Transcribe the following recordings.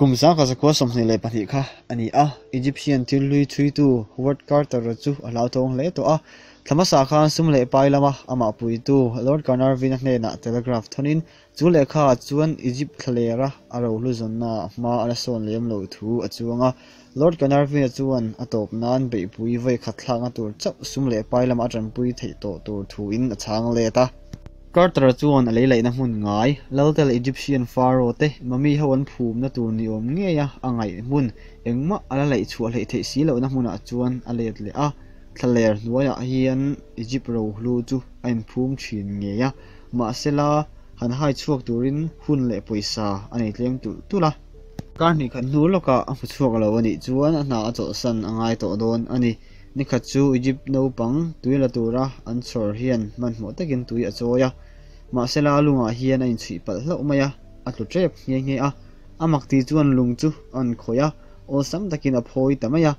Kum 1922 kha a ni a, Egyptian thil hlui chhuitu Howard Carter-a chu a hlauthawng hle tawh a. Thla hmasa khan sum leh pai lama amah puitu Lord Carnarvon-a hnenah telegraph thawnin chu lehkhaah chuan Egypt thlalera a rohlu zawnna hma a la sawn lem loh thu a chuang a. Lord Carnarvon-a chuan a tawp nan beihpui vawi khat thlakna tur chauh sum leh pai lama a tanpui theih tawh tur thuin a chhang let a. Carter-a chuan a lei laihna hmun ngai, Laltel Egyptian Pharaoh te mummy ho an phumna tur ni awm ngeia a ngaih hmun engmah a la laih chhuah hleih theih si lohna hmunah chuan a let leh a. Thlaler hnuaiah hian Egypt rohlu chu a inphum thin ngei a, mahsela han hai chhuak turin hun leh pawisa a nei tlem tulh tulh a. Kar hnih khat hnu lawkah a hmu chhuak lo a nih chuan a hna a chawlhsan a ngai tawh dawn a ni. Nikhat chu Egypt naupang tui la tura an chhawr hian hmanhmawh takin tui a chawi a. Mahsela lungah hian a inchhuih palh hlauh mai a, a tlu tep nghe nghe a. A mak ti chuan lung chu a an khawih a, awlsam takin a phawi ta mai a.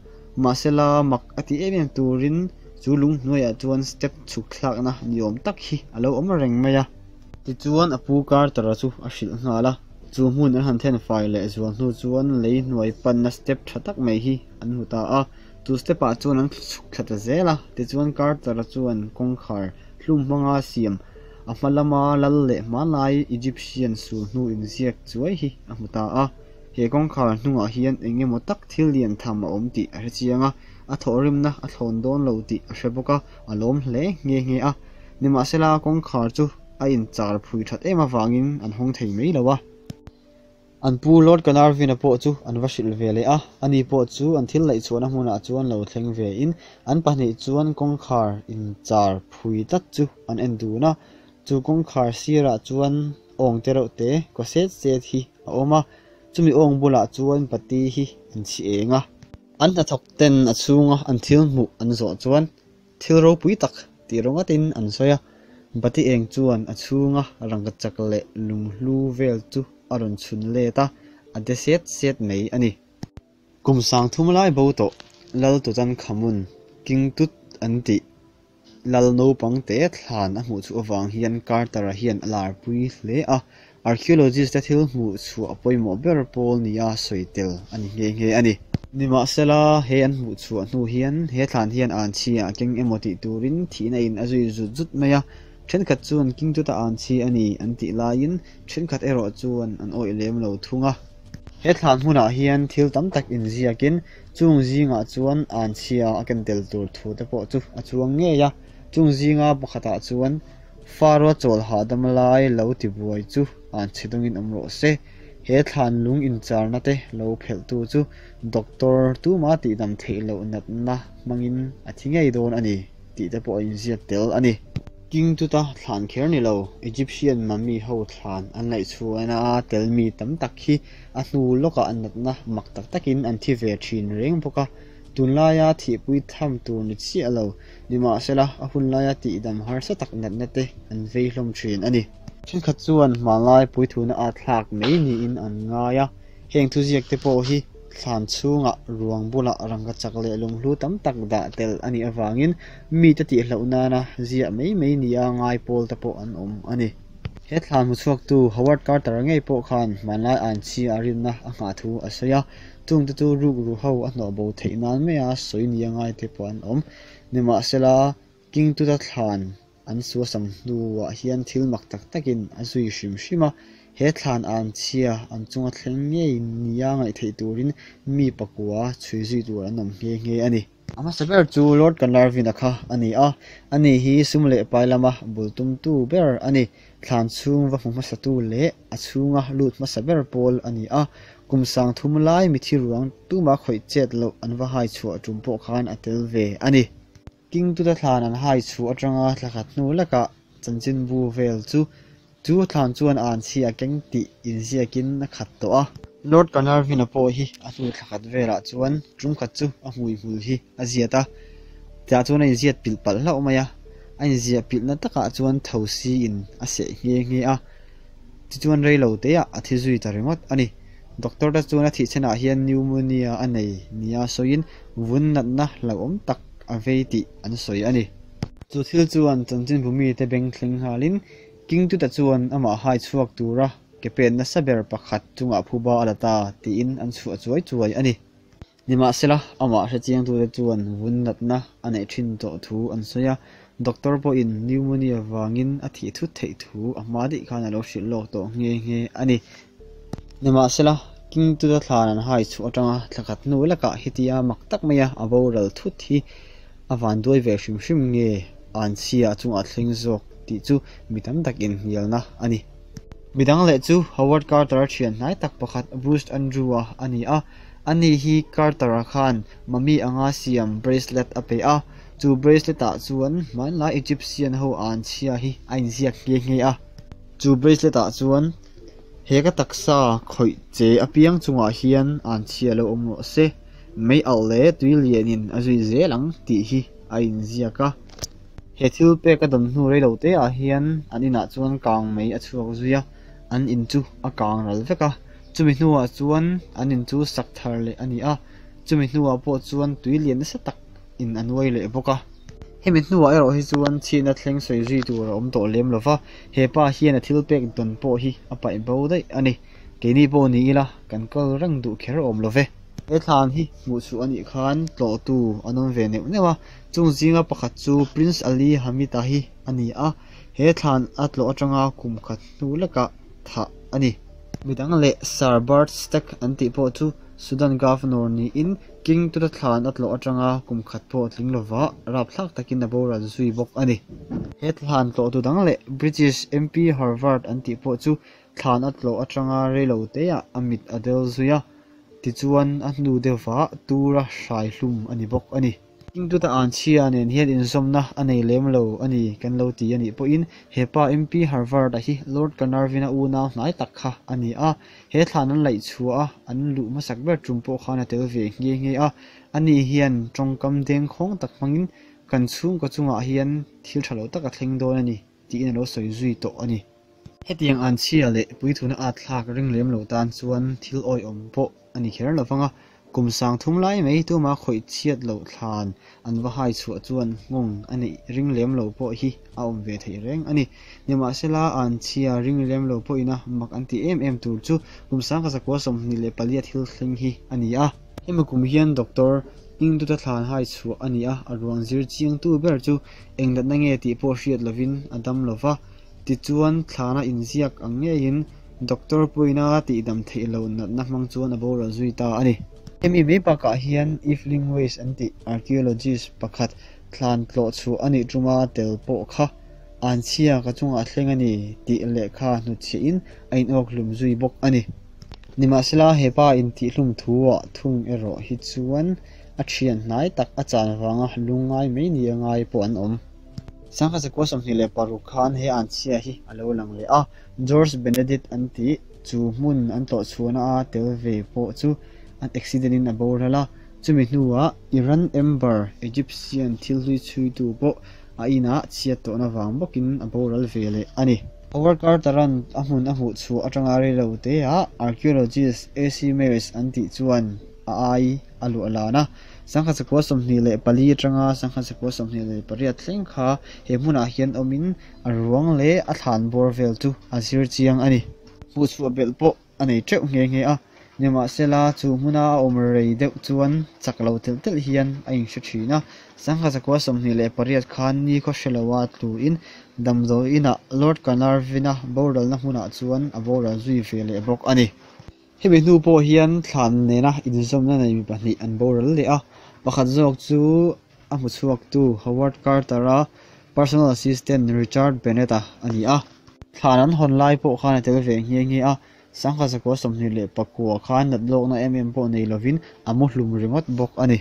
Mahsela mak a ti em em turin chu lung hnuaiah chuan step chhuk thlakna ni awm tak hi a lo awm reng mai a. Tichuan a pu Carter-a chu a hrilh nghal a, chu hmun an han then fai leh zual hnu chuan lei hnuai panna step tha tak mai hi an hmu ta a. Chu step ah chuan an chhuk thla ta zel a, tichuan Carter-a chuan kawngkhar hlum hmanga siam a hma lama lal leh hmanlai Egyptian sul hnu inziak chuai hi a hmu ta a. He kawngkhar hnungah hian eng emaw tak thil lian tham a awm tih a hre chiang a, a thawhrimna a thlawn dawn lo tih a hre bawk a, a lawm hle nghe nghe a. Nimahsela kawngkhar chu a inchar phui that em avangin an hawng thei mai lo a. An pu Lord Carnarvon-a pawh chu an va hrilh ve leh a, ani pawh chu an thil laihchhuahna hmunah chuan lo thleng ve in an pahnih chuan kawngkhar inchar phui tlat chu an en dun a. Chu kawngkhar sirah chuan awng te reuh te kaw set set hi a awm a, chumi awng bulah chuan pati hi an chhi eng a. An hnathawk ten a chhunga an thil hmuh an zawh chuan Thil ropui tak tih rawng atin an sawi a, Bati eng chuan a chhunga rangkachak leh lunghlu vel chu a rawn chhun let a, a de set set mai a ni. Kum sang thum lai bo tawh Lal Tutankhamun, King Tut an tih Lal naupang te thlan a hmuh chhuah avang hian Carter-a hian a larpui hle a, Archaeologist te thil hmuh chhuah pawimawh ber pawl nia sawi tel a ni nghe nghe a ni. Nimahsela, he an hmuh chhuah hnu hian he thlan hian anchhia a keng emaw tih turin thihna in a zui zut zut mai a, thenkhat chuan Kingtuta anchhi a ni an tih laiin thenkhat erawh chuan an awih lem lo thung a. He thlan hmunah hian thil tam tak inziakin chung zingah chuan anchhia a ken tel tur thu te pawh chu a chuang ngei a, chung zinga pakhatah chuan Faro chawl hahdam lai lo ti buai chu an chhe dawngin awm rawh se. He thlan lung incharna te lo phelhtu chu doctor tuma tihdam theih loh natna hmangin a thi ngei dawn a ni tih te pawh a inziak tel a ni. King Tuta thlan kher ni lo, Egyptian mummy ho thlan an laihchhuahna a tel mi tam tak hi a hnu lawkah natna mak tak takin an thi ve thin reng bawk a, tunlaia thihpui tham tur ni chiah lo Nimahsela, a hun laia tihdam harsa tak natna te an vei hlawm thin a ni. Thenkhat chuan hmanlai puithuna a thlak mai niin an ngai a, heng thuziak te pawh hi thlan chhungah ruang bulah rangkachak leh lunghlu tam tak dah tel a nih avangin mite tihhlauh nana ziah mai mai nia ngai pawl te pawh an awm a ni. He thlan hmuchhuaktu Howard Carter ngei pawh khan hmanlai anchhia a rinna a nghah thu a sawi a, Chungte chu rukru ho a hnawh bo theih nan maia sawi nia ngai te pawh an awm. Nimahsela, King Tuta thlan an suasam hnuah hian thil mak tak takin a zui hrim hrim a, he thlan an chhia an chunga thleng ngei nia ngaih theih turin mi pakua chhui zui tur an awm nghe nghe a ni. A hmasa ber chu Lord Carnarvon-a kha a ni a, ani hi sum leh pai lama bul tumtu ber a ni. Thlan chhung va hmu hmasatu leh a chhunga lut hmasa ber pawl a ni a, kum sang thum lai mithi ruang tuma khawih chet loh an va hai chhuah tum pawh khan a tel ve a ni. Kingtuta thlan an hai chhuah atanga thla khat hnu lekah chanchinbu vel chu chu thlan chuan an chhia keng tih inziakin a khat tawh a. Lord Carnarvon-a pawh hi a hnu thla khat velah chuan tum khat chu a hmuihmul hi a ziat a, tah chuan a inziat pilh palh hlauh mai a, a inziah pilhna takah chuan thosi in a seh nghe nghe a, tichuan rei lo teah a thi zui ta ringawt a ni. Doctor te chuan a thih chhenah hian pneumonia a nei nia sawiin vun natna hlauhawm tak a vei tih an sawi a ni. Chu thil chuan chanchinbu mite beng thleng nghalin King Tuta chuan amah hai chhuak tura. ke pen nasa ber pakhat chungah phuba a la ta tiin an chhuah chuai chuai a ni. Nimahsela, amah hrechiangtute chuan vun natna a neih thin tawh thu an sawi a, doctor pawhin pneumonia vangin a thih thut theih thu a hma daih khan a lo hrilh lawk tawh nghe nghe a ni. Nimahsela, King Tuta thlan an hai chhuah atanga thla khat hnu lekah hetia mak tak maia a boral thut hi a vanduai ve hrim hrim nge anchhia a chungah thleng zawk tih chu mi tam tak inhnialna a ni. Midang leh chu Howard Carter-a thian hnai tak pakhat Bruce Andrew-a a ni a, ani hi Carter-a khan mummy anga siam bracelet a pe a, chu bracelet-ah chuan hmanlai Egyptian ho anchhia hi a inziak nghe nghe a. Chu bracelet-ah chuan he ka taksa khawih che apiang chungah hian anchhia lo awm rawh se, mei alh leh tui lianin a zui zel ang tih hi a inziak a. He thil pek a dawn hnu rei lo te ah hian an inah chuan kang mai a chhuak zui a, an in chu a kang ral vek a. Chumi hnuah chuan an in chu sak thar leh a ni a, chumi hnuah pawh chuan tui lian nasa tak in a nuai leh bawk a. Hemi hnuah erawh hi chuan chhiatna thleng sawi zui tur a awm tawh lem lo va, he pa hian a thil pek dawn pawh hi a paih bo daih a ni. Keini pawh ni ila kan kal reng duh kher awm lo ve. He thlan hi hmuh chhuah a nih khan tlawhtu an awm ve neuh neuh a, chung zinga pakhat chu Prince Ali Hamid-a hi a ni a, he thlan a tlawh atanga kum khat hnu lekah thah a ni. Midang leh Sir Bert Stack an tih pawh chu Sudan Governor niin King Tuta thlan a tlawh atanga kum khat pawh tling lovah rapthlak takin a boral zui bawk a ni. He thlan tlawhtu dang leh British MP Harvard an tih pawh chu thlan a tlawh atanga reilo teah a mit a del zui a, tichuan a hnu deuhvah tura hrai hlum a ni bawk a ni. Kingtuta Anchhia nen hian inzawmna a nei lem lo a ni kan lo ti a nih pawhin he pa MP Harvard-a hi Lord Carnarvon-a unau hnai tak kha a ni a, he thlan an laih chhuah a an luh hmasak ber tum pawh khan a tel ve nghe nghe a, ani hian tawngkam dengkhawng tak hmangin kan chhungkaw chungah hian thil tha lo tak a thleng dawn a ni tiin a lo sawi zui tawh a ni. Hetiang anchhia leh puithuna at thlak ring lem lo tan chuan thil awihawm pawh a ni kher lo vang a, kum sang thum lai mai tuma khawih chhiat loh thlan an va hai chhuah chuan nghawng a neih ring lem lo pawh hi a awm ve theih reng a ni. Nimahsela anchhia ring lem lo pawhina mak an tih em em tur chu kum sang ka zakua 24 a thil thleng hi a ni a. Hemi kum hian Doctor Hmingduta thlan hai chhuah a ni a, a ruang zir chiangtu ber chu engdatna nge tih pawh hriat lovin a dam lo va. Tichuan, thlana inziak ang ngeiin Doctor puina tihdam theih loh natna hmang chuan a boral zui ta a ni. Hemi mai bakah hian Evelyn Wace an tih archaeologist pakhat thlan tlawh chhuah a nih tuma tel pawh kha anchhia ka chungah thleng a ni tih lehkha hnutchhiahin a inawk hlum zui bawk a ni. Nimahsela, he pa intihhlum thu-ah thung erawh hi chuan a thian hnai tak a chan vanga lungngai mai ni a ngai pawh an awm. Sangha zakua 26 khan he anchhia hi a lo lang leh a, George Benedict an tih chu hmun an tlawh chhuahna a tel ve pawh chu an accident in a boral a, chumi hnuah Iran Amber Egyptian thil hlui chhuitu pawh a inah chhiat tawhna vang bawkin a boral ve leh a ni. Howard Carter-a'n a hmun a hmuh chhuah atanga reilo teah archaeologist AC Mayes an tih chuan a ai a luah lan a, sangha zakua 24 atanga sangha zakua 28 thleng kha he hmunah hian awmin a ruang leh a thlan bawr vel chu a zir chiang a ni. Hmuh chhuah belh pawh a nei teuh nghe nghe a, nimahsela chu hmuna a awm rei deuh chuan chak lo telh telh hian a inhre thin a, sangha zakua 28 khan nikhaw hre loa tluin damdawi inah Lord Carnarvon-a boralna hmunah chuan a boral zui ve leh bawk a ni. Hemi hnu pawh hian thlan nena inzawmna nei mi pahnih an boral leh a, pakhat zawk chu a hmu chhuaktu Howard Carter-a personal assistant Richard Bennett-a a ni a. Thlan an hawn lai pawh khan a tel ve nghe nghe a, sangha zakua 29 khan nat lawkna em em pawh nei lovin a mu hlum ringawt bawk a ni.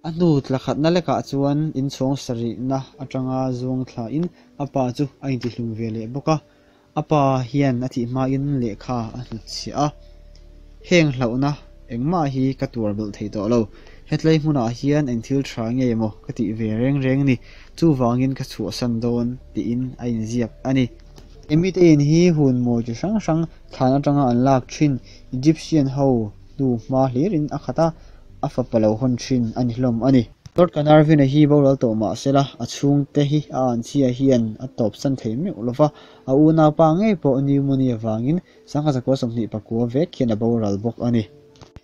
A hnu tla khatna lekah chuan inchhawng sarihna atanga zuang thlain a pa chu a intihlum ve leh bawk a. A pa hian a thih hmain lehkha a hnutchhiah a, Heng hlauhna engmah hi ka tuar belh thei tawh lo. Hetlai hmunah hian eng thil tha nge maw ka tih ve reng reng ni, chuvangin ka chhuahsan dawn tiin a inziak a ni. Emite in hi hun mawi chi hrang hrang thlan atanga an lak thin Egyptian ho hnu hma hlirin a khat a, a fapa lo hawn thin a ni hlawm a ni. Lord Carnarvon-a hi boral tawh mah sela, a chhungte hi a anchhia hian a tawpsan thei meuh lo va, a unaupa ngei pawh pneumonia vangin sangha zakua 29 vek hian a boral bawk a ni.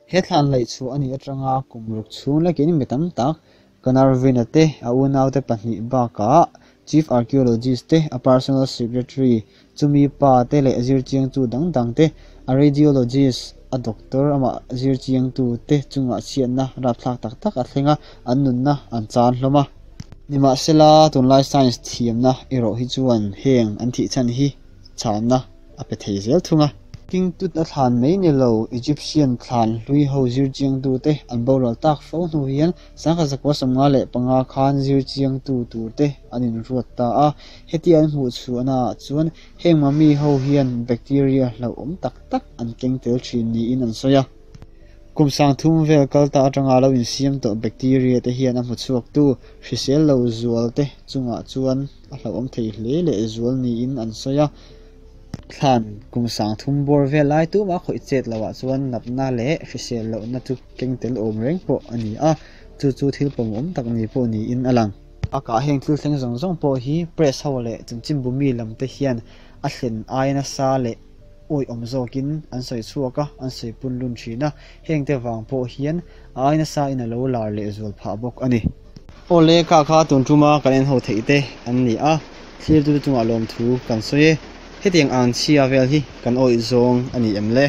He thlan laih chhuah a nih atanga kum ruk chhung lekin mi tam tak Carnarvon-a te, a unaute pahnih bakah Chief Archaeologist te, a personal secretary chumi pa te leh zirchiangtu dang dang te, a radiologist, a doctor amah zirchiangtu te chungah chhiatna rapthlak tak tak a thleng a, an nunna an chan hlawm a. Nimahsela, tunlai science thiamna erawh hi chuan heng an thih chhan hi chhanna a pe thei zel thung a. King Tut a thlan mai ni lo, Egyptian thlan hlui ho zirchiangtu te an boral tak fo hnu hian sangha zakua 55 khan zirchiangtu tur te an inruat ta a. Heti an hmuh chhuahna ah chuan heng mummy ho hian bacteria hlauhawm tak tak an keng tel thin niin an sawi a. Kum 3000 vel kal ta atanga lo insiam tawh bacteria te hian a hmu chhuaktu hrisel lo zual te chungah chuan a hlauhawm thei hle leh zual niin an sawi a. Thlan kum 3000 bawr vel lai tuma khawih chet lohah chuan natna leh hrisel lohna chu keng tel awm reng pawh a ni a, chu chu thil pawmawm tak ni pawh niin a lang. A kah heng thil thleng zawng zawng pawh hi press ho leh chanchinbu mi lam te hian a thlen aia nasa leh awihawm zawkin an sawi chhuak a, an sawi pun lun thin a, heng te vang pawh hian a aia nasa in a lo lar leh zual phah bawk a ni. Awle kha kha tun tuma kan en ho theih te an ni a, thlirtute chungah lawmthu kan sawi e. Hetiang ang chhia vel hi kan awih zawng a ni em le?